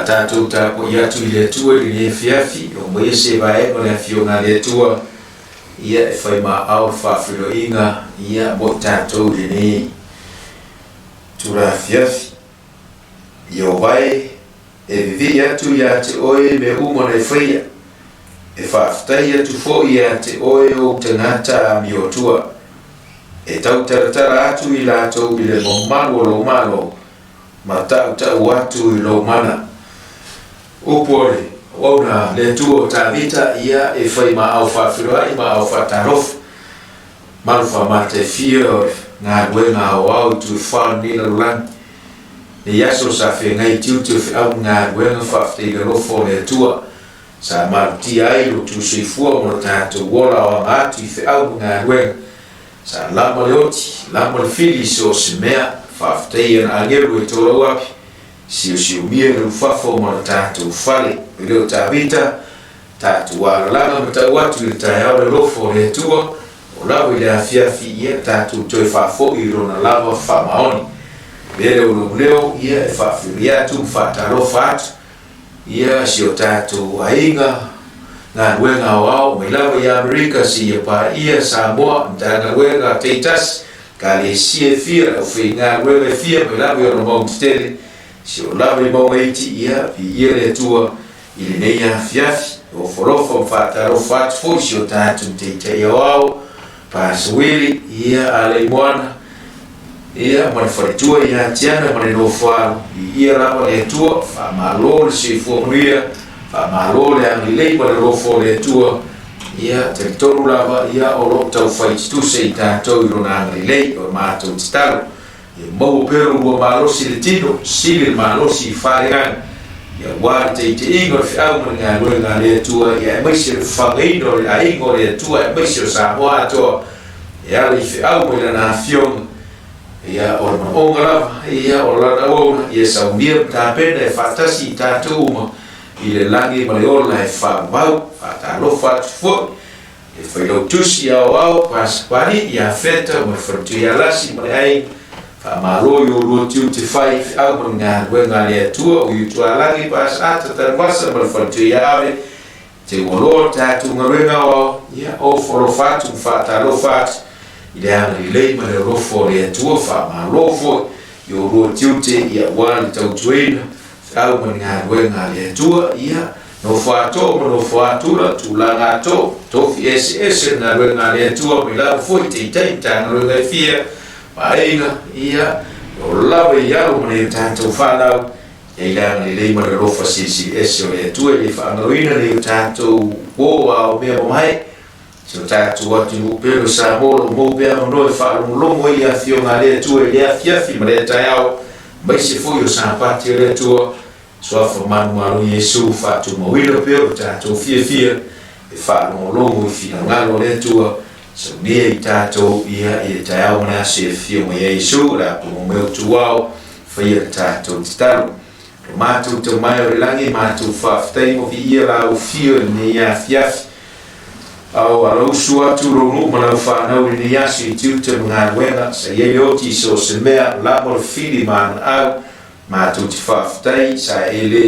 tatou tapuai atu i le Atua i lenei afiafi, e aumaia se vaega o le Afioga a le Atua, ia e fai maao le faafeiloaiga ia mo i tatou i lenei itula afiafi. Ieova e, e vivii atu ia te oe mea uma na e faia, e faafetai atu foi ia te oe ou tagata amiotua, e tautalatala atu i latou i le mamalu o lou malo, ma tautau atu i lou mana. Upu o le auauna le Atua o Tavita, ia e fai ma ao faafeiloai ma ao faatalofa. Malu faamata e fia o le galuega aoao i tuifā o lenei lalolagi. Nei aso sa feagai i tiute o feau ma galuega faafetai i le alofa o le Atua. Sa malutia ai lo outou soifua ma lo tatou ola aoaga atu i feau ma galuega. Sa lama le oti, lama le fili i so o se mea, faafetai i ana agelu e tolauapi, siosiomia le ulufafo ma lo tatou fale. E le o Tavita, tatou alalaga ma tau atu i le taeao le alofa o le Atua, o lava i le afiafi, ia tatou toe faafoi i lona lava faamaoni. Mea lea o lou leo, ia e faafeiloai atu ma faatalofa atu, Ia si o tatou aiga, galuega aoao mai lava i Amerika seia paia Samoa, Matagaluega taitasi, Ekalesia e fia, le aufaigaluega e fia mai lava i ona mauga tetele, si o lava i mauga iti, ia viia le Atua i lenei afiafi. E ofolofa ma faatalofa atu foi si o tatou Taitai Aoao, Pastor Willie, ia Aleimoana, Ia, ma le faletua ia Tiana ma le nofoalo, viia lava le Atua, faamalo le soifua manuia, faamalo le agalelei ma le alofa o le Atua. Ia, talitonu lava, ia, o lo o taufai tutusa i tatou i Lona agalelei, o le matou tatalo, ia maua pea lo lua malosi i le tino, sili le malosi i faaleagaga, ia aua le taitaiga o le feau ma le galuega a le Atua, ia aemaise le fafagaina o le aiga o le Atua, aemaise o Samoa atoa, E ala i feau mai lana afioga, ia, o le manaoga lava, ia, o lana auauna, ia saunia ma tapena e faatasi i tatou uma i le lagi ma le ola e faavavau. Faatalofa atu foi le Failautusi Aoao Pasipali ia Feta ma le Faletua ia Lasi ma le aiga. Faamalo i oulua tiute fai i feau ma le galuega a le Atua o Iutualagi Pasaata Tanuvasa ma le Faletua ia Ave. Te ua loa le tatou galuega aoao, ia ofo alofa atu ma faatalofa atu i le agalelei ma le alofa o le Atua. Faamalo foi i oulua tiute, ia aua le tautuaina feau ma le galuega a le Atua. Ia nofo atoa ma nofo atula, tulaga atoa, tofi eseese le galuega a le Atua mai lava foi taitai Matagaluega e fia ma aiga, ia o lava i alo ma nai o tatou fanau. Ia i le agalelei ma le alofa silisili ese o le Atua e le faagaloina nei o tatou uo a o mea mamae, si o tatou atunuu pele o Samoa o lo o maua pea avanoa e faalogologo ai i afioga a le Atua i lea afiafi ma lea taeao, aemaise foi o Sapati o le Atua, Suafa manumalo Iesu, faatumauina pea lo tatou fiafia e faalogologo i finagalo o le Atua, saunia i tatou ia i le taeao ma le aso e afio mai ai Iesu, o le a pono mai outou ao, Faia le tatou tatalo. Lo matou Tamae o le Lagi, matou faafetai mo viia la au fio i lenei afiafi. Ao alausu atu lou nuu ma lau fanau i lenei aso i tiute ma galuega, sa i ai le oti i so o se mea, lama o le fili ma anaau. Matou te faafetai, sa e le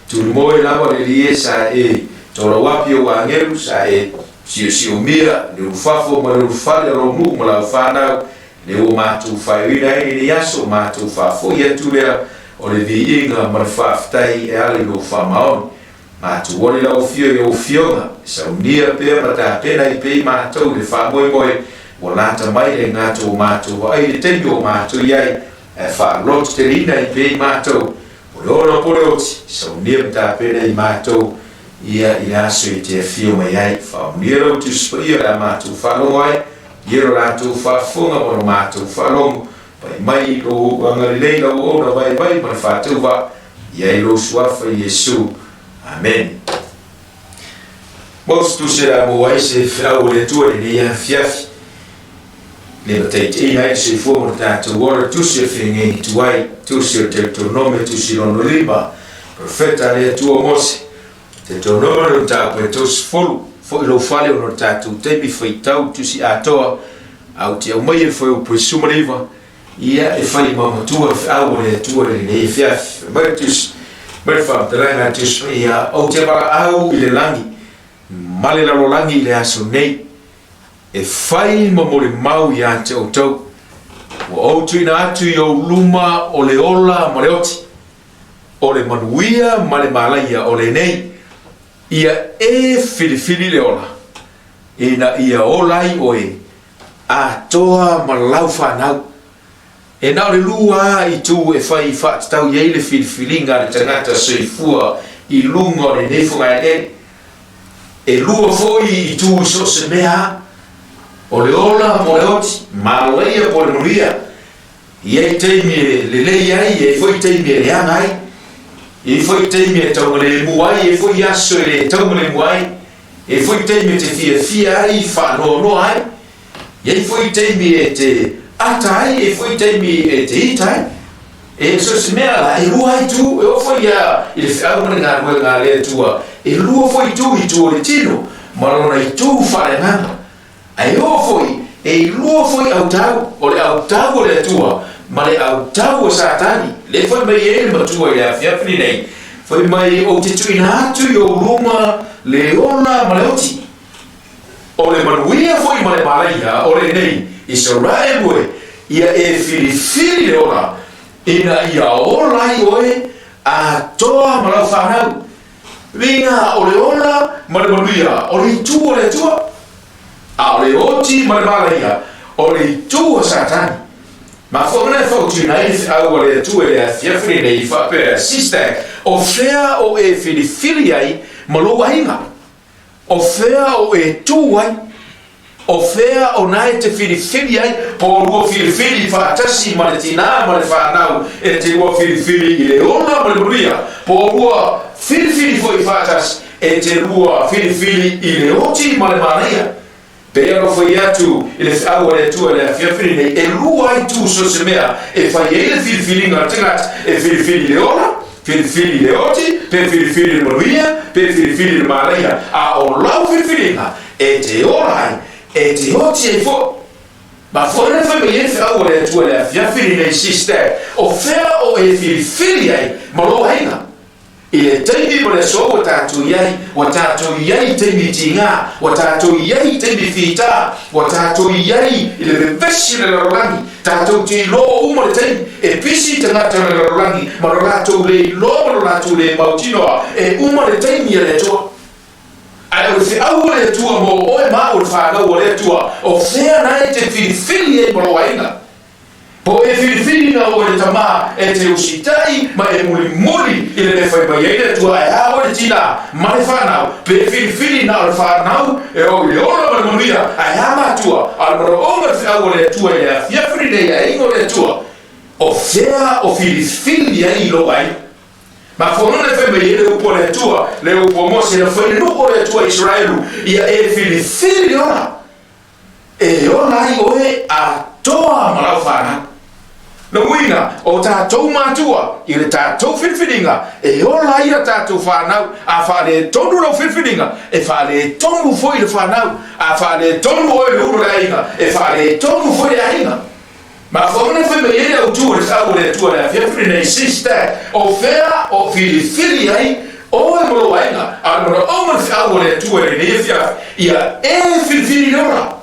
tulimoe lava le lie, sa e tolauapi ou agelu, sa e siosiomia le ulufafo ma le ulufale o lou nuu ma lau fanau, Lea ua matou faioina ai lenei aso, matou faafoi atu lea o le viiga ma le faafetai e ala i lou faamaoni. Matou oli lau afio i ou afioga, e saunia pea ma tapena ai pea i matou i le faamoemoe ua lata mai le gata ua matou vaai i le taimi ua matou i ai, ae faalototeleina ai pea i matou o le ola po o le oti, saunia ma tapena i matou ia i le aso e te afio mai ai. Faamanuia lau Tusi Paia o le a matou faalogo ai, Ia lo latou faafofoga ma lo matou faalogo, pai mai lou agalelei lau auauna vaivai ma le faatauvaa, ia i lou suafa Iesu. Amene. Mo se tusi o le a maua ai se feau o le Atua i lenei afiafi, le mataitaiina ai le soifua ma le tatou ola, tusi o le feagaiga tuai, tusi o le Deuteronome, tusi lona lima, profeta a le Atua Mose, Deuteronome lona mataupu e 30, Foi lou fale ona o le tatou taimi faitau tusi atoa, a ou te aumaia le fuaiupu e 19, ia e fai ma matua le feau o le Atua i lenei afiafi. Fai mai le tusi, Mai le faamatalaga a Jesu Paia, Ou te valaau i le lagi ma le lalolagi i le aso nei, e fai ma molimau ia te outou, ua ou tuuina atu i ou luma o le ola ma le oti, o le manuia ma le malaia o lenei, ia e filifili le ola, ina ia ola ai oe atoa ma lau fanau. E na o le lua lava itu e fai faatatau i ai le filifiliga a le tagata soifua i luga o lenei fogaeleele. E lua foi itu i so o se mea lava, o le ola mo le oti, malaia po o le manuia. E i ai taimi e lelei ai, e i ai foi taimi e leaga ai. E i ai foi taimi e taugalemu ai, e i ai foi aso e le taugalemu ai. E i ai foi taimi e te fiafia ai, faanoanoa ai. E i ai foi taimi e te ata ai, e i ai foi taimi e te ita ai. E so se mea la, e lua ai itu, e oo foi ia i le feau ma le galuega a le Atua, e lua foi itu, itu o le tino ma lona itu faaleagaga. Ae oo foi, e lua foi autau, o le autau o le Atua ma le autau o Satani. Lea fai mai ai le matua i le afiafi lenei, fai mai ou te tuuina atu i ou luma le ola ma le oti. O le manuia foi ma le malaia o lenei Isaraelu e, ia e filifili le ola, ina ia ola ai oe atoa ma lau fanau. Viiga o le ola ma le manuia o le itu o le Atua, a o le oti ma le malaia o le itu o Satani. Mafua mana e fautuina ai le feau a le Atua i le afiafi lenei faapea, Sister, o fea o e filifili ai ma lou aiga? O fea o e tū ai? O fea o na e te whiriwhiri ai? Po o lua whiriwhiri whaatasi ma le tinā ma le whānau e te lua whiriwhiri i le ola ma le manuia. Po o lua whiriwhiri foi whaatasi e te lua whiriwhiri i le oti ma le manaia. Pei ona fai atu i le feau a le Atua i le afiafi lenei, e lua ai tu so se mea e fai ai le filifiliga a le tagata, e filifili i le ola, filifili i le oti, pe filifili i le manuia, pe filifili i le manaia, a o lau filifiliga e te ola ai, e te oti ai foi. Ma foi le fai mai ai le feau a le Atua i le afiafi lenei, sister, o fea o e filifili ai ma lou aiga? I le taimi ma le aso ua tatou i ai, ua tatou i ai i taimi tiga, ua tatou i ai i taimi fita, ua tatou i ai i le vevesi o le lalolagi, tatou te iloa uma le taimi e pisi tagata o le lalolagi ma lo latou le iloa ma lo latou le mautinoa e uma le taimi a le Atua. Ae o le feau a le Atua mo oe ma au o le fanau a le Atua, o fea na e te filifili ai ma lou aiga? Po e filifili na oe le tama e te usitai ma e mulimuli i le mea fai mai ai le Atua ae a oe le tina ma le fanau, pe filifili na o le fanau e o i le ola ma le manuia ae a matua, a o le manaoga le feau a le Atua i le afiafi lenei aiga o le Atua, o fea o filifili ai i lou aiga? Mafuaaga e fai mai ai le upu a le Atua, le upu a Mose na fai i le nuu o le Atua Isaraelu, ia e filifili le ola. E ola ai oe atoa ma lau fanau. Lona uiga, o tatou matua i le tatou filifiliga e ola ai a tatou fanau. A faaletonu lau filifiliga, e faaletonu foi le fanau. A faaletonu oe le ulu o le aiga, e faaletonu foi le aiga. Mafuaaga na fai mai ai le autu o le feau a le Atua i le afiafi lenei, sister, o fea o filifili ai oe ma lou aiga, a o le manaoga o le feau a le Atua i lenei afiafi, ia e filifili i le ola.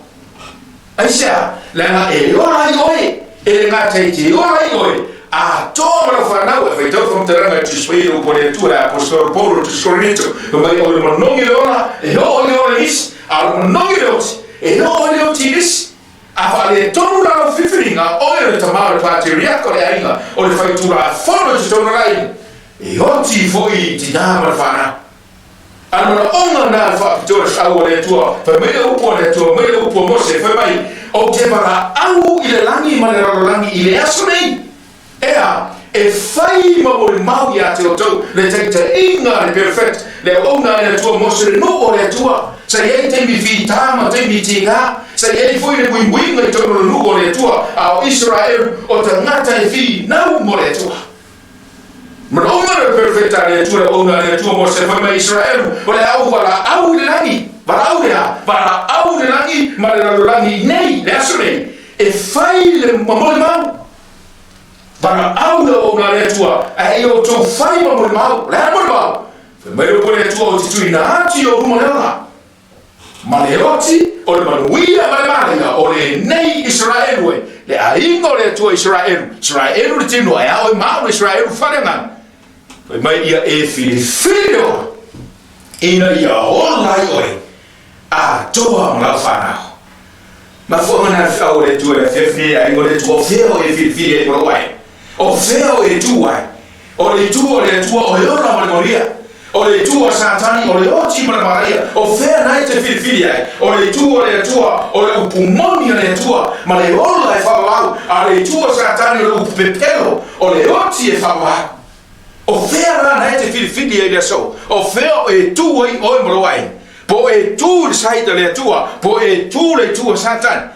Aisea? Leaga e ola ai oe, e le gata i te ola ai oe, atoa ma lau fanau. E faitau le faamatalaga a Tusi Paia i le upu a le Atua i le Aposetolo Paulo i le Tusi Korinito, fai mai, o le manogi le ola, e oo i le ola i nisi, a o le manogi le oti, e oo i le oti i nisi. A faaletonu la lau filifiliga, oe o le tama o le pateriaka o le aiga, o le faitulafono i totonu o le aiga, e oti foi i tinā ma le fanau. A o le manaoga lena a le faapitoa i le feau a le Atua, fai mai le upu a le Atua, mai le upu a Mose, fai mai, Ou te valaau i le lagi ma le lalolagi i le aso nei, Ea, e fai ma molimau ia te outou le taitaiga a le Perfect, le auauna a le Atua Mose le nuu o le Atua. Sa i ai taimi fita ma taimi tiga, sa i ai foi le muimuiga i totonu o le nuu o le Atua, a o Isaraelu o tagata e finau mo le Atua. Manaoga le Perfect a le Atua, le auauna a le Atua Mose, fai mai Isaraelu, o le a ou valaau i le lagi, valaau le a? Valaau i le lagi ma le lalolagi nei, le aso nei, e fai le molimau. Valaau le auauna a le Atua, ae ia outou fai ma molimau. O le a le molimau? Fai mai le upu a le Atua, Ou te tuuina atu i ou luma le ola, ma le oti o le manuia ma le manaia o lenei Isaraelu e, le aiga o le Atua Isaraelu, Isaraelu le tino, ae a oe ma au le Isaraelu faleagaga. Fai mai ia e filifili le ola, ina ia ola ai oe atoa ma lau fanau. Mafuaaga na le feau o le Atua i le afiafi nei, aiga o le Atua, o fea o e filifili ai ma lou aiga? O fea o e tu ai? O le itu o le Atua o le ola ma le manuia. O le itu a Satani o le oti ma le malaia. O fea na e te filifili ai? O le itu o le Atua o le upu moni a le Atua ma le ola e faavavau, a o le itu a Satani o le upu pepelo o le oti e faavavau. O fea la na e te filifili ai i le aso? O fea o e tu ai oe ma lou aiga? Po o e tu i le side a le Atua, po o e tu i le itu a Satani,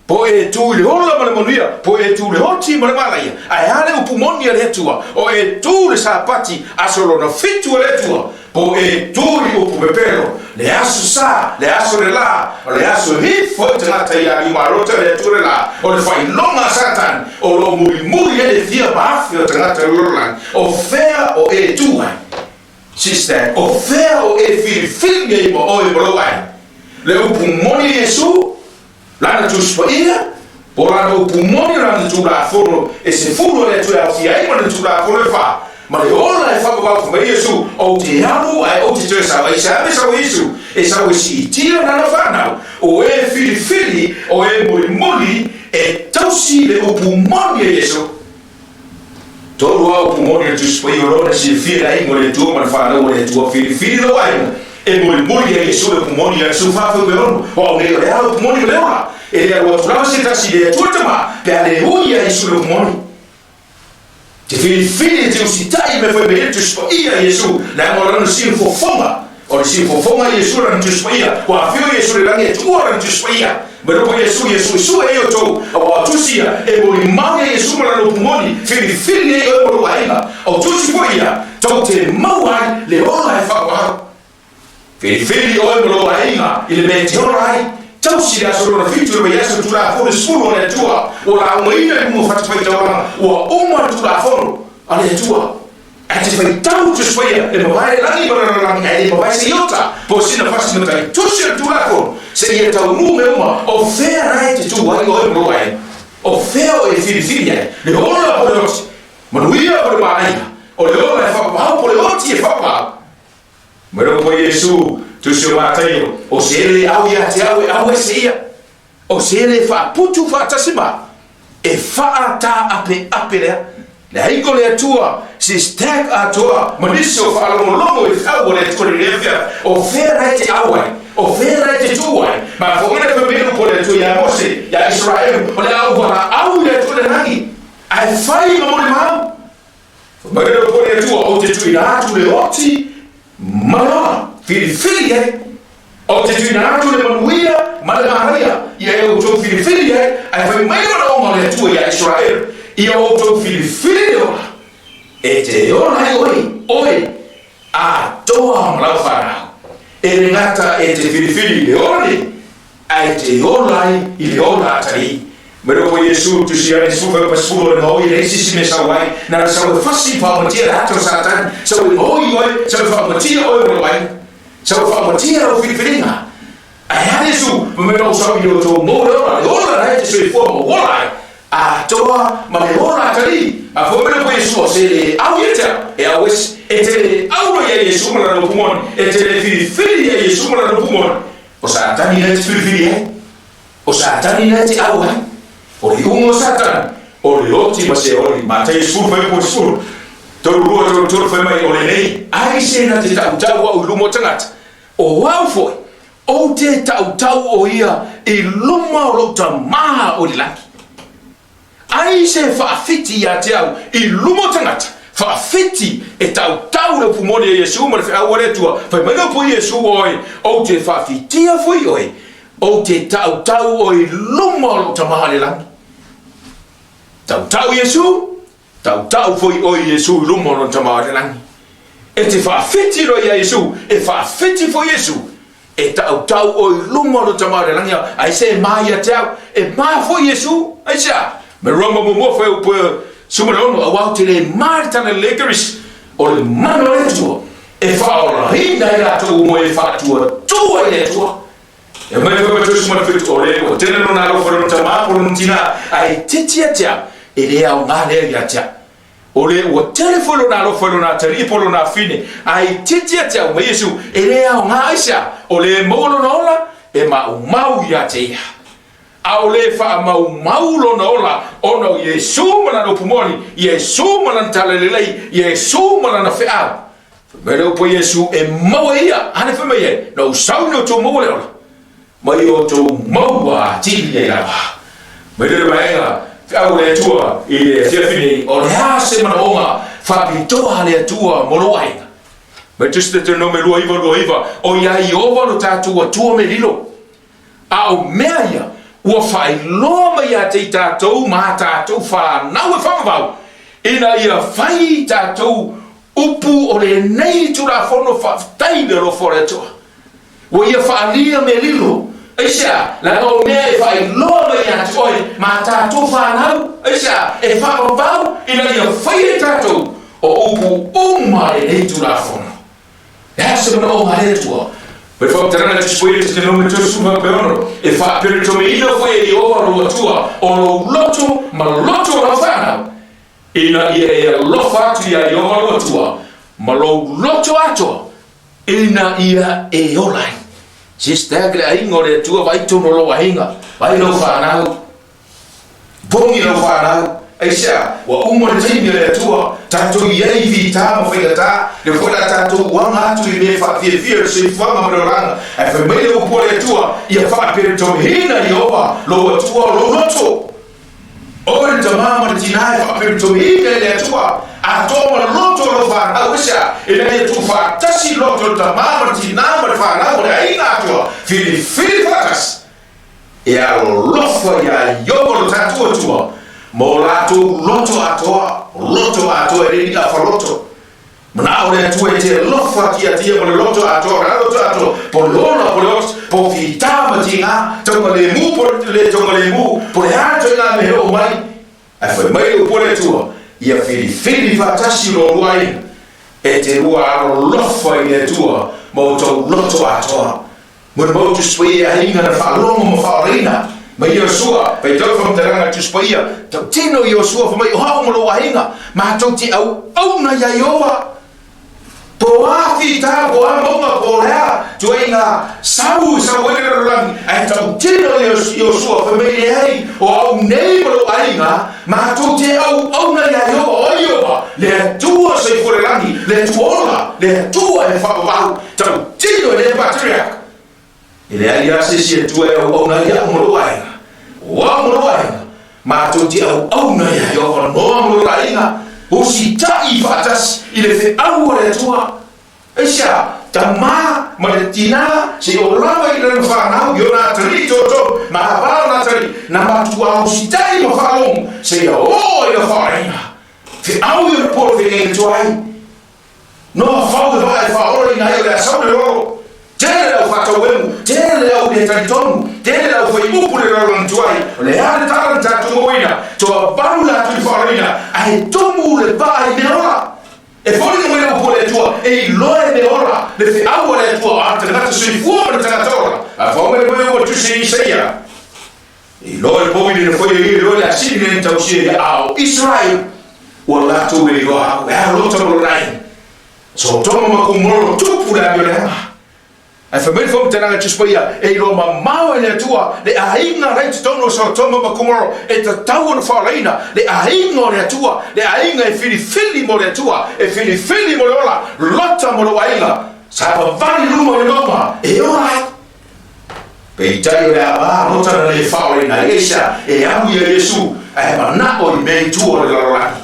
po o e tu i le ola ma le manuia, po o e tu i le oti ma le malaia, ae a le upu moni a le Atua? O e tu i le Sapati, aso lona fitu a le Atua, Po e tu i upu pepelo, le aso sa, le aso le la, o le aso e ifo ai tagata i Aliumalota le Atua le la, o le faailoga a Satani, o lo o mulimuli ai le fia ma afe o tagata i le lalolagi, o fea o e tu ai? Sister, o fea o e filifili ai ma oe ma lou aiga? Le upu moni a Iesu, Lana Tusi Paia, po o Lana upu moni o Lana Tulafono e sefulu a le Atua e aofia ai ma Lana Tulafono e fa, ma le ola e faavavau fai mai Iesu, Ou te alu ae ou te toe sau. Ai se ave sau e Iesu, e sau e siitia Lana fanau, o e filifili, o e mulimuli, e tausi le upu moni a Iesu. Tolu lava upu moni o le Tusi Paia o lona silafia le aiga o le Atua ma le fanau a le Atua. Filifili lou aiga e mulimuli ai Iesu le upu moni ia Iesu 4:6. O au nei o le a le upu moni ma le ola? E le alu atu lava se tasi i le Atua Tama pe a le ui ia Iesu le upu moni. Te filifili e te usitai i mea fai mai ai le Tusi Paia a Iesu, leaga o lana siufofoga. O le siufofoga a Iesu lana Tusi Paia. Ua afio Iesu i le lagi e tuua lana Tusi Paia. Mai loko Iesu, Iesu e sue ai outou, aua o Tusi ia e molimau ia Iesu ma lana upu moni, filifili ai oe ma lou aiga. O Tusi foi ia tou te maua ai le ola e faavavau. Filifili oe ma lou aiga i le mea e te ola ai. Tausi le aso lona fitu i le vaiaso Tulafono e sefulu a le Atua ua laugaina i luga o fatafaitaulaga, ua uma le Tulafono a le Atua. Ae te faitau Tusi Paia e mavae le lagi ma le lalolagi ae le mavae se iota po o sina fasi matai tusi o le Tulafono seia taunuu mea uma. O fea la e te tu ai oe ma lou aiga? O fea oe e filifili ai? Le ola po le oti? Manuia po le manaia? O le ola e faapapau po le oti e faapapau? Mai lou po Iesu, Tusi o Mataio, o se le au ia te au e au ese ia. O se le faaputu faatasi ma e faataapeape lea. Le aiga o le Atua, se stack atoa ma nisi o faalogologo i le feau a le Atua i lenei afiafi. O fea la e te au ai? O fea la e te tu ai? Ma foʻi le fai mai upu a le Atua iā Mose, iā Isaraelu, o le a ou valaau i le Atua i le lagi, ae fai ma molimau. Fai mai le upu a le Atua, Ou te tuuina atu le oti ma le ola, filifili ai. Ou te tuuina atu le manuia ma le manaia, ia e outou filifili ai, ae fai mai le manaoga o le Atua iā Isaraelu, ia outou filifili le ola, e te ola ai oe, oe atoa ma lau fanau. E le gata e te filifili i le ola nei, ae te ola ai i le ola atalii. Mai loko Iesu tusi ai suka pa sulu e ngoi le isi me sau ai na le sau e fasi whaamatia le ata o Satani sau e ngoi oi sau e whaamatia oi mo ai sau e whaamatia lau filifilinga ae a Iesu ma me nau sau i le outou mo le ola le ola na e te soifua ma ola ai atoa ma le ola atalii a fo me loko Iesu o se le au ia te au e au esi e te le au lo ia Iesu ma lana upu moni e te le filifili ia Iesu ma lana upu moni o Satani na e te filifili ai. O Satani na te au ai. O le iuga o Satani, o le oti ma se oli. Mataio 10 fuaiupu 10, 3 2 3 3 fai mai, O lenei ai se na te tautau au i luma o tagata, o au foi, ou te tautau o ia i luma o lou Tama o i le lagi. Ai se faafiti ia te au i luma o tagata, faafiti e tautau le upu moni a Iesu ma le feau a le Atua, fai mai le upu a Iesu, Oe, ou te faafitia foi oe, ou te tautau oe i luma o lou Tama i le lagi. Tautau Iesu, tautau foi oe Iesu i luma o lona Tama i le lagi. E te faafiti loa ia Iesu, e faafiti foi Iesu, E tautau oe i luma o lo Tama o le lagi, aisea e ma ia te au? E ma foi Iesu, aisea? Me Roma muamua fai upu 16, Aua ou te le ma i le talalelei Karisi, o le mana o le Atua e faaolaina ai latou uma e faatuatua i le Atua. E mai foi ma 37, O le ua tele lona alofa i lona tamā po o lona tinā, ae itiiti ia te au, e le aoga lea ia te au. O le ua tele foi lona alofa i lona atalii po o lona afine, ae itiiti ia te au ma Iesu, e le aoga. Aisea? O le maua lona ola, e maumau ia te ia. A o le faamaumau lona ola ona o Iesu ma lana upu moni, Iesu ma lana talalelei, Iesu ma lana feau. Fai mai le upu a Iesu, e maua e ia, a le fai mai ai, na ou sau ina outou maua le ola, ma ia outou maua atili ai lava. Mai le vaega feau a le Atua i le afiafi nei, o le a se manaoga faapitoa a le Atua mo lou aiga? Mai Tusi Deuteronome 29, 29, o ia Ieova lo tatou Atua me lilo. A o mea ia ua faailoa mai ia te i tatou ma a tatou fanau e faavavau, ina ia fai tatou upu o lenei Tulafono faafetai i le alofa o le Atua. Ua ia faaalia mea lilo. Aisea? Leaga o mea e faailoa mai ia te oe ma a tatou fanau. Aisea? E faavavau ina ia faia e tatou o upu uma lenei Tulafono. E a se manaoga a le Atua? Ma le faamatalaga Tusi Paia Tetenome 36, E faaperetomeiina foi e Ieova lou Atua o lou loto ma loto o lau fanau, ina ia e alofa atu iā Ieova lou Atua ma lou loto atoa, ina ia e ola ai. Sister, le aiga o le Atua, vaai tonu o lou aiga, vaai lau fanau. Pogi lau fanau, aisea? Ua uma le taimi a le Atua, tatou i ai i fita ma faigata, lea foi la tatou uaga atu i mea e faafiafia le soifuaga ma le olaga, ae fai mai le upu a le Atua, ia faaperetomehina Ieova lou Atua o lou loto. Oe le tamā ma le tinā e faaperetomehina e le Atua, atoa ma loto o lau fanau, aisea? Ina ia tuufaatasi loto o le tamā ma le tinā ma le fanau ma le aiga atoa, filifili faatasi. E alolofa iā Ioba lo tatou Atua ma o latou loto atoa, loto atoa e le ni afa loto. Manao le Atua e te alofa atu ia te ia ma le loto atoa, o le a loto atoa? Po le ola, po le oti, po fita ma tiga, taugalemu po le le taugalemu, po le a ituaiga mea e oo mai. Ae fai mai le upu a le Atua, Ia filifili faatasi lo lua aiga, e te lua alolofa i le Atua ma outou loto atoa. Mo le mau Tusi Paia e aiga na faalogo ma faaolaina mai Iosua, faitau le faamatalaga a le Tusi Paia, tautino Iosua fai mai, O au ma lou aiga, matou te auauna iā Ieova. Po a fita, po a mauga, po o le a tuaiga sau i sau ai le lalolagi, ae tautino Iosua fai mai, Leai, o au nei ma lou aiga, matou te auauna iā Ieova, o ai Ieova? Le Atua soifua i le lagi, le Atua ola, le Atua e faavavau. Tautino e le patriarch. E leai lava se isi Atua e auauna ai au ma lou aiga. O au ma lou aiga, matou te auauna iā Ieova noa ma lona aiga, usitaʻi faatasi i le feau a le Atua. Aisea? Tamā ma le tinā seia oo lava i lana fanau i ona atalii toatolu ma avā ona atalii, na matuā usitaʻi ma faalogo seia oo i le faaolaina. Feau i ona polo feagaiga tuai. Noa fau le vaa e faaola ina ai o le a sau le lolo. Tele le au faatauemu, tele le au le talitonu, tele le au fai upu le lalolagi tuai. O le a le tala na tatou mauaina? Toa valu latou i le faaolaina, ae tumu le vaa i mea ola. E foliga mai le upu a le Atua, e iloa e mea ola le feau a le Atua, a le tagata soifua ma le tagata ola. A fau mai le moe ua tusi e Isaia, E iloa le povi le foia ia iloa le asili le tausia ia a o Israel ua latou le iloa aku e a lota ma lona aiga. Sotoma ma Kumolo tupu le amio leaga. Ae fai mai le faamatalaga Tusi Paia, e iloa mamao e le Atua le aiga la i totonu o Sotoma ma Kumolo e tatau ona faaolaina le aiga o le Atua, le aiga e filifili mo le Atua, e filifili mo le ola, lota mo lou aiga. Sa vavali luma o le mauga e ola ai. Peitai o le a va lota na le faaolaina ai aisea e alu ia Iesu ae manao i mea i tua o le lalolagi.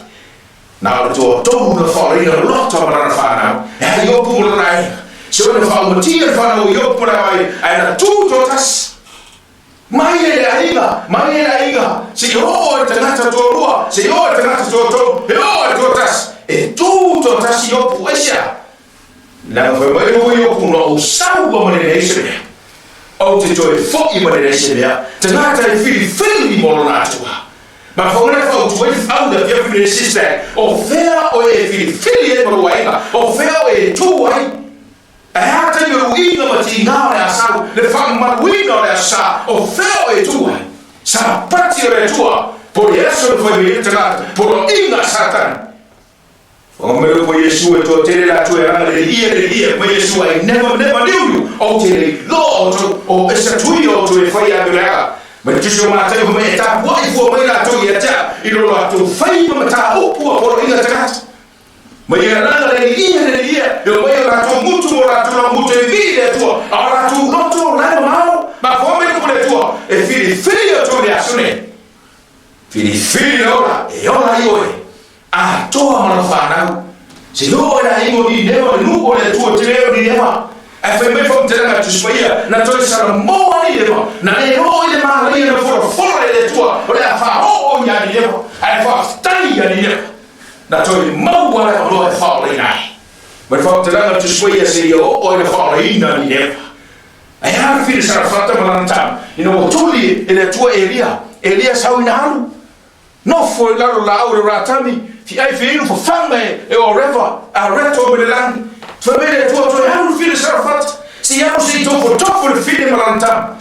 Na o le toatolu na faaolaina Lota ma lana fanau, e a Iopu ma lona aiga. Se ona faaumatia le fanau o Iopu ma le aoai ae na tu toatasi. Mai e le aiga, mai e le aiga, se i oo i le tagata toalua, se i oo i le tagata toatolu, e oo i le toatasi. E tu toatasi Iopu, aisea? Leaga fai mai ua Iopu na ou sau ua ma le leai se mea. Ou te toe foʻi ma le leai se mea, tagata e filifili mo lona Atua. Ma fauga le fautua i le au le afiafi. nei sister, o fea oe e filifili ai ma lou aiga, o fea oe e tu ai? Ae a taimi o le uiga ma tiga o le asau, le faamamaluina o le Aso Sa, o fea oe e tu ai? Sapati o le Atua, po o le aso na fai mai ai le tagata, poloaiga a Satani. Whakamau ko Iesu e toatele latou e ranga le ia le ia mai Iesu I never never knew you ou te le iloa outou o esa tui outou e fai a meleaga mai le tusi o Mataio fai mai e tapuai fua mai latou ia te au i lo latou fai ma mataupu a poloaiga tagata mai e ranga le ia le ia e o mai o latou mutu mo latou lau mutu e vii le Atua a o latou loto la e mamao ma fua mai le Atua e filifili outou i le aso nei. Filifili le ola e ola ai oe, atoa ma lau fanau. Se i oo i le aiga o Nineva, le nuu o le Atua tele o Nineva, ae fai mai faamatalaga a Tusi Paia, na toe salamoa Nineva, na le oo i le malaia na folafola e le Atua o le a faaoo ia Nineva, ae faafetai ia Nineva, na toe maua le avanoa e faaolaina ai. Ma le faamatalaga a Tusi Paia seia oo i le faaolaina Nineva. Ae a le fili Sarafata ma lana tama, ina ua tuli e le Atua Elia, Elia sau ina alu, nofo i lalo laau o le ratami, fiai fiinu fafaga e o reva, a reto me le lagi. Fai mai le Atua, toe alu le fili Sarafata, se i alu se i tofotofo le fili ma lana tama.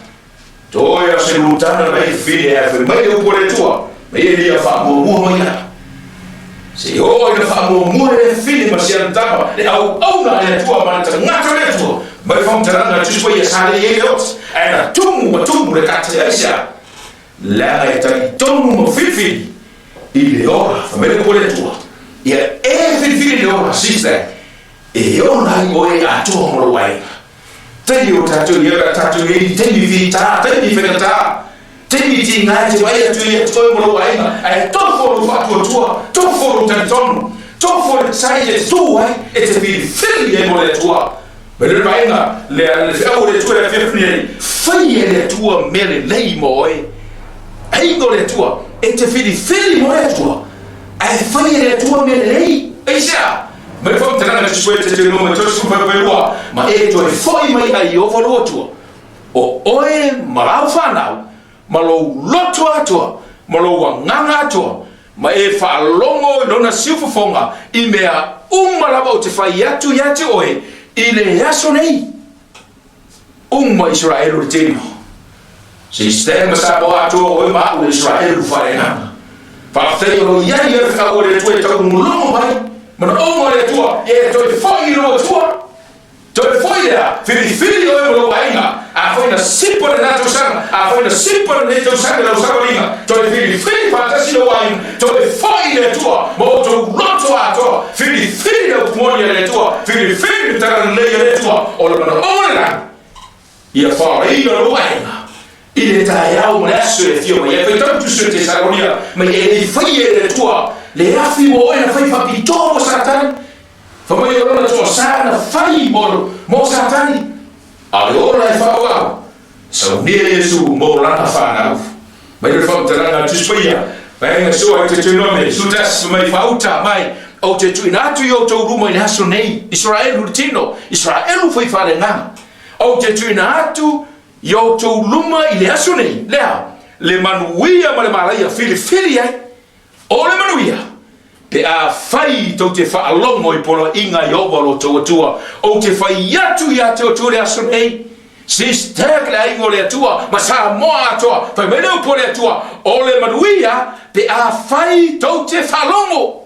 Toe a se lutana mai le fili ae fai mai le upu a le Atua, mai Elia faamuamua mai lalo. Se i oo ina faamuamua le fili ma si ana tama, le auauna a le Atua ma le tagata o le Atua, mai le faamatalaga a Tusi Paia sa le i ai le oti, ae na tumu ma tumu le kate. Aisea? Leaga e talitonu ma filifili i le ola. Fai mai le upu a le Atua, Ia e filifili le ola, sister, e ola ai oe atoa ma lou aiga. Taimi o tatou i ai, tatou i ai i taimi fita, taimi faigata, taimi tiga e te vaai atu ia te oe ma lou aiga, ae tofo lou faatuatua, tofo lou talitonu, tofo le sai e te tu ai, e te filifili ai mo le Atua. Mai le vaaiga, le le feau o le Atua i le afiafi nei, fai e le Atua mea lelei mo oe. Aiga o le Atua, e te filifili mo le Atua, ae fai e le Atua mea lelei. Aisea? Mai faamatalaga te sue te te numa 32 ma e toe foi mai ai Ieova lou Atua, o oe ma lau fanau, ma lou loto atoa, ma lou agaga atoa, ma e faalogo i lona siufofoga i mea uma lava ou te fai atu ia te oe i le aso nei. Uma Isaraelu le tino. Se i stand ma Samoa atoa oe ma a'u le Isaraelu faaleagaga. Faafetai o lo o i ai ia le feau a le Atua e taugulungu mai manaoga o le Atua ia e toe foi i lou Atua. Toe foi lea, filifili oe ma lou aiga, afai na sipa lena tausaga, afai na sipa lenei tausaga i lau savaliga, toe filifili faatasi lou aiga, toe foi i le Atua ma outou loto atoa, filifili le upu moni a le Atua, filifili le talalelei a le Atua, o le manaoga le lagi, ia faaolaina lou aiga i le taeao ma le aso e afio mai ai. Faitau Tusi o Tesalonia mai e le i faia e le Atua le afi mo oe na fai faapitoa mo Satani. Fai mai o lona toasa na fai mo Satani, a o le ola e faaauau, saunia Iesu mo lana fanau. Mai le faamatalaga a Tusi Paia, vaega soa i te Deuteronome, 11, fai mai, Faauta mai, ou te tuuina atu i outou luma i le aso nei, Isaraelu le tino, Isaraelu fai faaleagaga, ou te tuuina atu i outou luma i le aso nei, lea, le manuia ma le malaia, filifili ai, O le manuia, pe afai tou te faalogo i poloaiga a Ieova lo outou Atua, ou te fai atu ia te outou i le aso nei, Sister le aiga o le Atua ma Samoa atoa, fai mai le upu a le Atua, o le manuia pe afai tou te faalogo.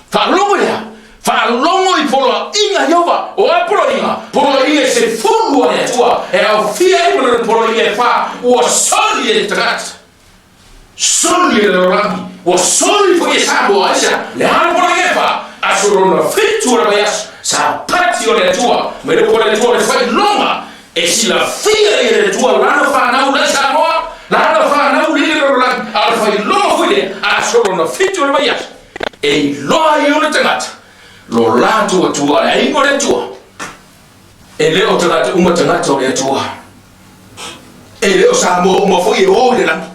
Faalogo i le a? Faalogo i poloaiga a Ieova. O a poloaiga? Poloaiga e sefulu a le Atua e aofia ai ma lona poloaiga e fa, ua soli e le tagata. Soli e le lalolagi, ua soli foi e Samoa. Aisea? Le a le poloaiga e fa? Aso lona fitu o le vaiaso, Sapati o le Atua, mai le upu a le Atua o le faailoga e silafia i le Atua lana fanau la i Samoa, lana fanau le i le lalolagi, a o le faailoga foi lea, aso lona fitu o le vaiaso, e iloa ai ona tagata lo latou Atua, le aiga o le Atua. E le o tagata uma tagata o le Atua. E le o Samoa uma foi e o i le lagi.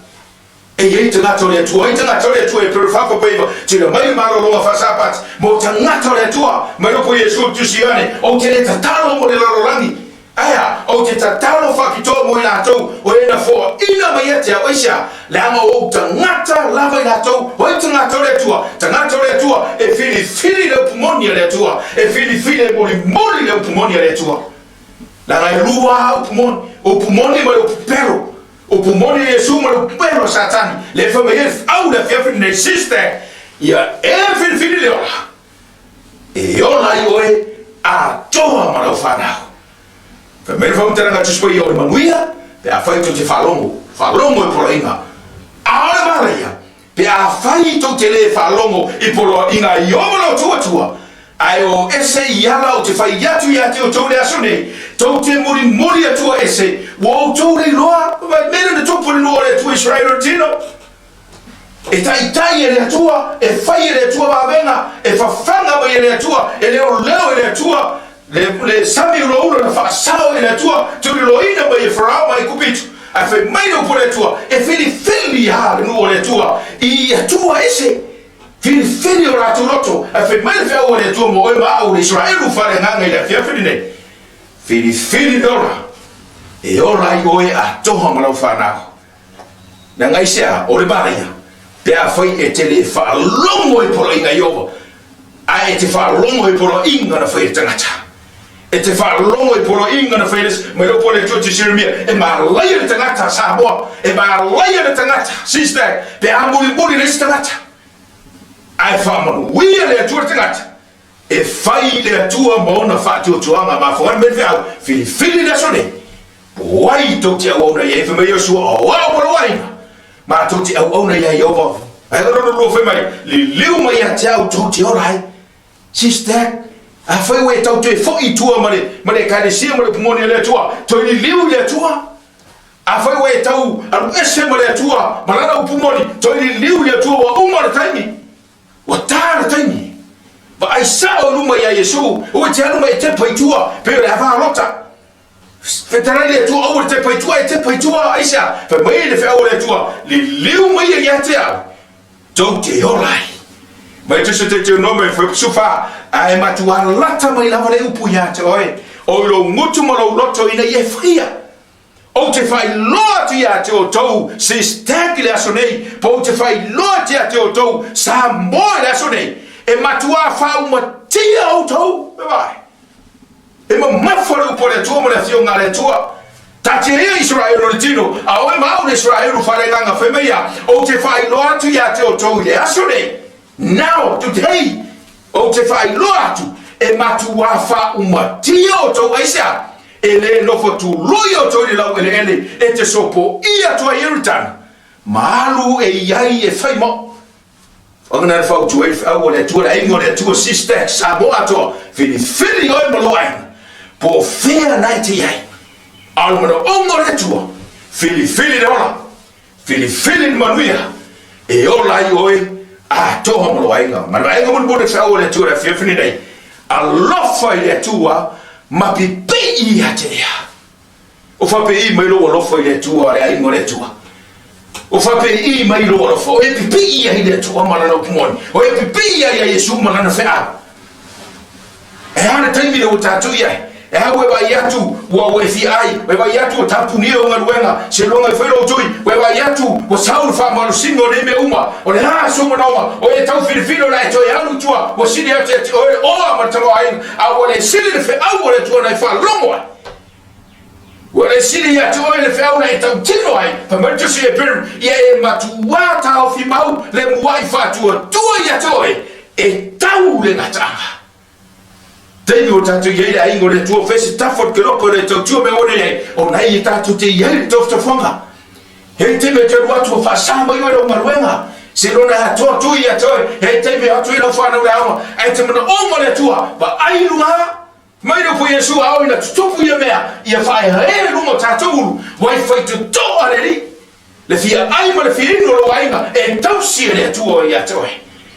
E i ai tagata o le Atua, ai tagata o le Atua e pere tila mai le malologa faasapati mo tagata o le Atua, mai loko Iesu tusi ane, ou te le tatalo mo le lalolagi. Aea, ou te tatalo faapitoa mo i latou o e na foaina mai ia te au. Aisea? Leaga o ou tagata lava i latou, o ai tagata o le Atua? Atua, tagata o le Atua, e filifili le upu moni a le Atua, e filifili e molimoli le upu moni a le Atua. Leaga e lua lava upu moni, upu moni ma le upu pepelo. Upu moni a Iesu ma le upu pepelo a Satani. Lea e fai mai ai le feau i le afiafi lenei, sister, ia e filifili le ola, e ola ai oe atoa ma lau fanau. Fai mai le faamatalaga a Tusi Paia o le manuia pe afai tou te faalogo, faalogo i poloaiga. A o le malaia, pe afai tou te le faalogo i poloaiga a Ieova lo outou Atua, ae o ese i ala ou te fai atu ia te outou i le aso nei, tou te mulimuli Atua ese, ua outou le iloa, vaai mea lea na tupu i le nuu o le Atua Isaraelu o le tino. E taitai e le Atua, e fai e le Atua vavega, e fafaga mai e le Atua, e leoleo e le Atua, le, le sami ulaula na faasao e le Atua, tuliloaina mai e Farao ma Aikupito. Ae fai mai le upu a le Atua, e filifili lava le nuu o le Atua i Atua ese, filifili o latou loto. Ae fai mai le feau a le Atua mo oe ma au, le Isaraelu faaleagaga i le afiafi lenei, filifili le ola, e ola ai oe atoa ma lau fanau. Leaga aisea? O le manaia, pe afai e te le faalogo i poloaiga a Ieova, ae e te faalogo i poloaiga na fai e le tagata. E te faalogo i poloaiga na fai e le isi. Mai lou pole atu Jeremia, e malaia le tagata Samoa, e malaia le tagata, sister, pe a mulimuli le isi tagata. Ae faamanuia le Atua le tagata, e fai le Atua ma ona faatuatuaga mafuaaga me le feau, filifili le aso nei. O ai tou te auauna i ai? Fai mai Iosua, O au ma lou aiga, matou te auauna iā Ieova. Ae o lona lua fai mai, Liliu mai ia te au tou te ola ai. Sister, afai ua e tau toe foi i tua ma le, ma le Ekalesia ma le upu moni a le Atua, toe liliu i le Atua. Afai ua e tau alu ese ma le Atua ma lana upu moni, toe liliu i le Atua ua uma le taimi. Ua ta le taimi. Vaai sao i luma iā Iesu, ua e te alu ma e tepa i tua, pei o le ava lota. Fetalai le Atua, aua le tepa i tua, e tepa i tua, aisea? Fai mai le feau a le Atua, liliu mai ia ia te au, tou te ola ai. Mai tusa te te nome fai sufa, ae matua lata mai lava le upu ia te oe, o i lou gutu ma lou loto ina ia e faia. Ou te faailoa atu ia te outou Sistek i le aso nei, po ou te faailoa atu ia te outou Samoa i le aso nei, e matua faaumatia outou, e vaai. E mamafa le upu a le Atua ma le afioga a le Atua. Taatia ia Isaraelu o le tino, a oe ma au le Isaraelu faaleagaga, fai mai ia, Ou te faailoa atu ia te outou i le aso nei, now, today, ou te faailoa atu, e matuā faaumatia outou, aisea? E le nofo tului outou i le laueleele e te sopoia atu ai Ioritana, ma alu e i ai e fai ma. Ona na fautua ai le feau a le Atua, le aiga o le Atua, sister, Samoa atoa, filifili oe ma lou aiga, po o fea na e te i ai. A o le manaoga o le Atua, filifili le ola, filifili le manuia, e ola ai oe atoa ma lou aiga. Ma le vaega mulimuli o le feau a le Atua i le afiafi lenei, alofa i le Atua ma pipii ia te ia. O faapei mai lou alofa i le Atua, le aiga o le Atua. O faapei mai lou alofa, o e pipii ia i le Atua ma lana upu moni. O e pipii ia ia Iesu ma lana feau. E a le taimi lea ua tatou i ai? E a ua e vaai atu ua ua e fia ai, ua e vaai atu ua tapunia ou galuega, seiloga e fai lou tui, ua e vaai atu ua sau le faamalosiga o nei mea uma, o le a sou manaoga, o e tau filifili o le a e toe alu i tua, ua sili atu ia te oe le oa ma le tamaoaiga, a ua le sili le feau a le Atua na e faalogo ai. Ua le sili ia te oe le feau na e tautino ai, fai mai le Tusi Heperu, ia e matuā taofi mau le muaʻi faatuatua ia te oe, e tau le gataaga. Taimi ua tatou i ai le aiga o le Atua, fai se tafa o le kelope o le tautua mea ua nei ai, ona ia tatou te i ai le tofotofoga. He taimi e te alu atu ua faasa mai oe lau galuega, seiloga e atoa tui ia te oe, he taimi e o atu ai lau whanau le aoga, ae te manaoga le Atua, vaai i luga, Mai le upu Iesu ao ina tutupu ia mea, ia whaehae lunga o tatou ulu, wai whai totoa le Alii. Le fia ai ma le fia inu o lou aiga, e tausi e le Atua ia te oe.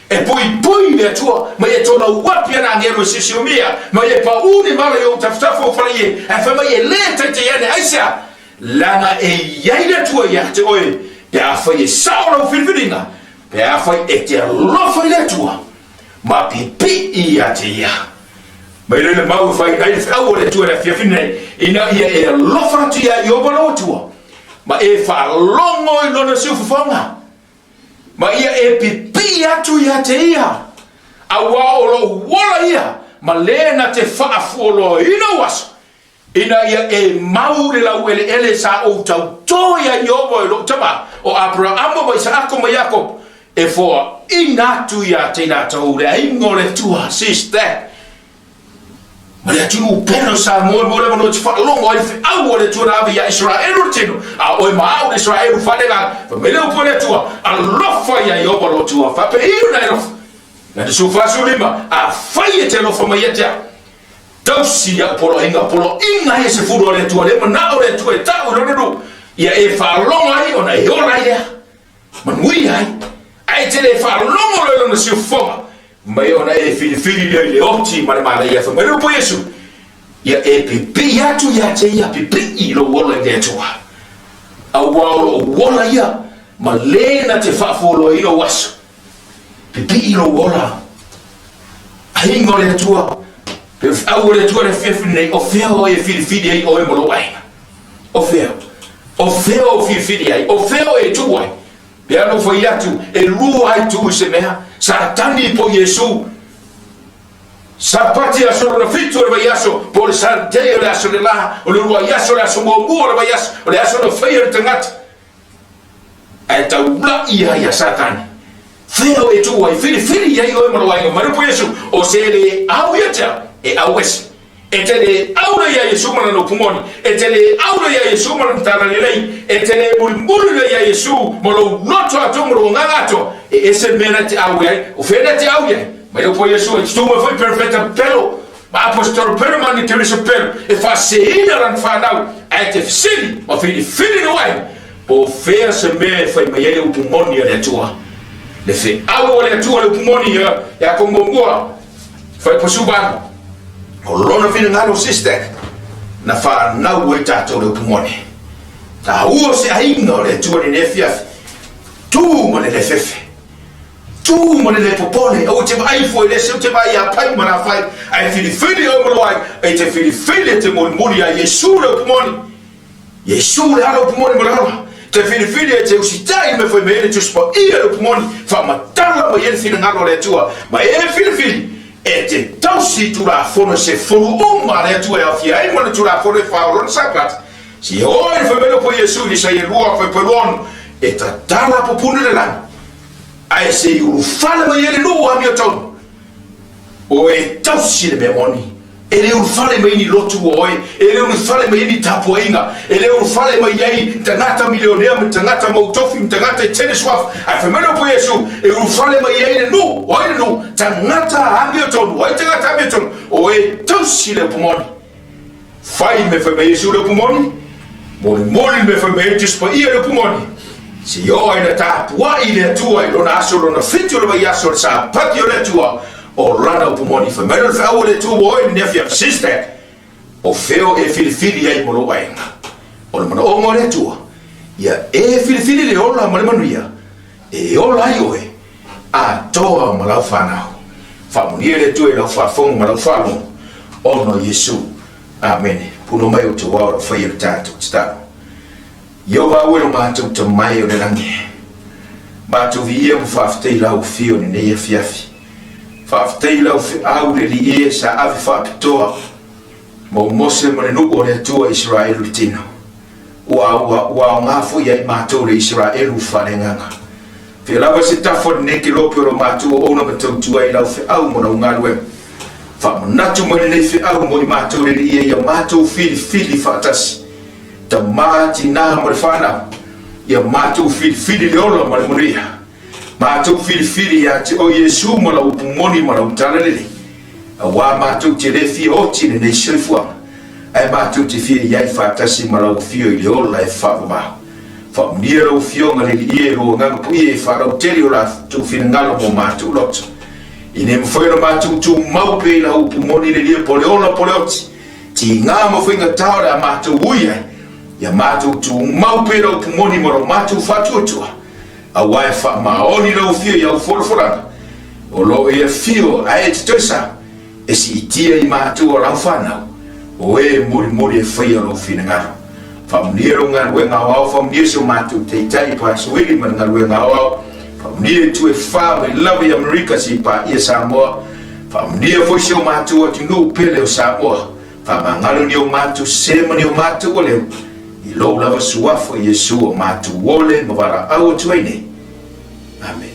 E puipui le Atua, mai e tona uapi ana agelu e siosiomia, mai e paʻū ni mala i ou tafatafa o fale ie, ae fai mai e lē taitai ane, aisea? Leaga e i ai le Atua ia te oe, pe afai e sao lau filifiliga, pe afai e te alofa i le Atua, ma pipii ia te ia. Mai lea le mau e fai ai le feau o le Atua i le afiafi nei, ina ia e alofa atu iā Ieova lou Atua, ma e faalogo i lona siufofoga. Ma ia e pipii atu ia te ia, auā o lou ola ia ma le na te faafualoaina ou aso, ina ia e mau le laueleele sa ou tautō iā Ieova i lou tama, o Aperaamo ma Isaako ma Iakopo, e foaina atu ia te i latou le aiga o le Atua. Sister, Ma le atunuu pele o Samoa mo le avanoa e te faalogo ai le feau a le Atua na ave iā Iseraelu le tino, a oe ma au le Iseraelu faaleagaga. Fai mai le upu a le Atua, Alofa iā Ieova lo Atua, faapeiu na e alofa. Lana 45, Afai e te alofa mai ia te au, tausi i au poloaiga, poloaiga ia se fulu a le Atua, le manao le Atua e tau i lona nuu, ia e faalogo ai ona e ola ai lea. Manuia ai, ae e te le faalogo loa i lona siufofoga mai ona e filifili lea i le oti ma le manaia. Fai mai le upu a Iesu, Ia e pipii atu ia te ia, pipii lou ola i le Atua, auā o lou ola ia ma le na te faafualoa ai lou aso. Pipii lou ola, aiga o le Atua, pe o le feau a le Atua i le afiafi lenei, o fea oe e filifili ai oe ma lou aiga? O fea? O fea o filifili ai? O fea o e tuu ai? Pe a na fai atu, e lua ai tuu i se mea, Satani po Iesu. Sapati aso lona fitu o le vaiaso, po o le Sunday o le aso le la, o le uluai aso o le aso muamua o le vaiaso, o le aso na faia le tagata. Ae taulai ai a Satani. Fea o e tuu ai, filifili i ai oe ma lou aiga. Mai le upu Iesu, o se le au ia te au, e au ese. E te le aula iā Iesu ma lana upu moni, e te le aula iā Iesu ma lana tala lelei, e te le mulimuli lea iā Iesu ma lou loto atoa ma lou agaga atoa, e ese le mea na e te au ai, o fea na e te au i ai? Mai le upu a Iesu, e te tu mai foi perofeta pelo, ma aposetolo pelo ma anitiriso pelo, e faaseseina lana fanau, ae te fesili ma filifili lou aiga, po o fea se mea e fai mai ai le upu moni a le Atua. Le feau a le Atua le upu moni ia, ia ko muamua, Faiposuvalu, o lona finagalo sister, na fanau ai tatou le upu moni. Taua se aiga o le Atua lenei afiafi, tu ma le le fefe, tu ma le le popole, aua te vaai fua i le ese, aua te vaai ia Pai ma Lafai, ae filifili oe ma lou aiga, e te filifili e te mulimuli ia Iesu le upu moni. Iesu le ala upu moni ma le ola. Te filifili e te usitai le mea fai mai ai le Tusi Paia le upu moni, faamatala mai ai le finagalo o le Atua, ma e filifili e te tausi i Tulafono se fulu uma a le Atua e aofia ai ma le Tulafono e fao lona Sapati. Se oe le fai mai le upu a Iesu i le Isaia 2:6, e tatala pupuni le lagi, ae se i ulufale mai ai le nuu amiotonu. O e tausi le mea moni. E le ulufale mai ni lotu o oe, e le ulufale mai ai ni tapuaiga, e le ulufale mai ai tagata milionea ma tagata mautofi ma tagata e tele suafa. Ae fai mai le upu a Iesu, e ulufale mai ai le nuu, o ai le nuu? Tagata amiotonu, o ai tagata amiotonu? O e tausi le upu moni. Fai le mea fai mai Iesu le upu moni, molimoli le mea fai mai ai Tusi Paia le upu moni, seia oo ai na tapuai le Atua i lona aso lona fitu o le vaiaso o le Sapati o le Atua, o lana upu moni. Fai mai lona feau o le Atua ua oe lenei afiafi, sister, o fea e filifili ai mo lou aiga? O le manaoga o le Atua, ia e filifili le ola ma le manuia, e ola ai oe atoa ma lau fanau. Faamanuia le Atua i lau faafofoga ma lau faalogo, ona o Iesu. Amene. Puna mai outou ao lau faia le tatou tatalo. Ieova aue lo matou tamae o le lagi. Matou viia ma faafetai lau afio i lenei afiafi. Faafetai lau feau le Alii e sa ave faapitoa mo Mose ma le nuu o le Atua Isaraelu le tino. Ua ua aoga foi ia i matou le Isaraelu faaleagaga. Fia lava se tafa o lenei kelope o lo matou auauna ma tautua ai i lau feau ma lau galuega. Faamanatu mai lenei feau mo i matou le Alii e ia matou filifili faatasi, tama, tina ma le fanau, ia matou filifili le ola ma le manuia. Matou filifili ia te oe Iesu ma lau upu moni ma lau tala lelei, auā matou te le fia oti i lenei soifuaga, ae matou te fia i ai faatasi ma lau afio i le ola e faavavao. Faamanuia lau Afioga le Alii e lou Agaga Paia e faalautele o latou finagalo mo matou loto. Ina ia mafai ona matou tumau pea i lau upu moni le lia po le ola po le oti, tiga ma faigata o le a matou ui ai, ia matou tumau pea i lau upu moni ma lo matou faatuatua, auā e faamaoni lau Afio i au folafolaga o lo o e afio ae e te toe sau e siitia i matou o lau fanau, o e molimoli e faia lou finagalo. Faamanuia lou galuega aoao, faamanuia si o matou taitai Pastor Willie ma le galuega aoao. Faamanuia itu e fa mai lava i Amerika seia paia Samoa. Faamanuia foi si o matou atunuu pele o Samoa. Faamagalo ni o matou sē ma ni o matou aleu, i lou lava suafa Iesu o matou ole ma valaau atu ai nei. Amene.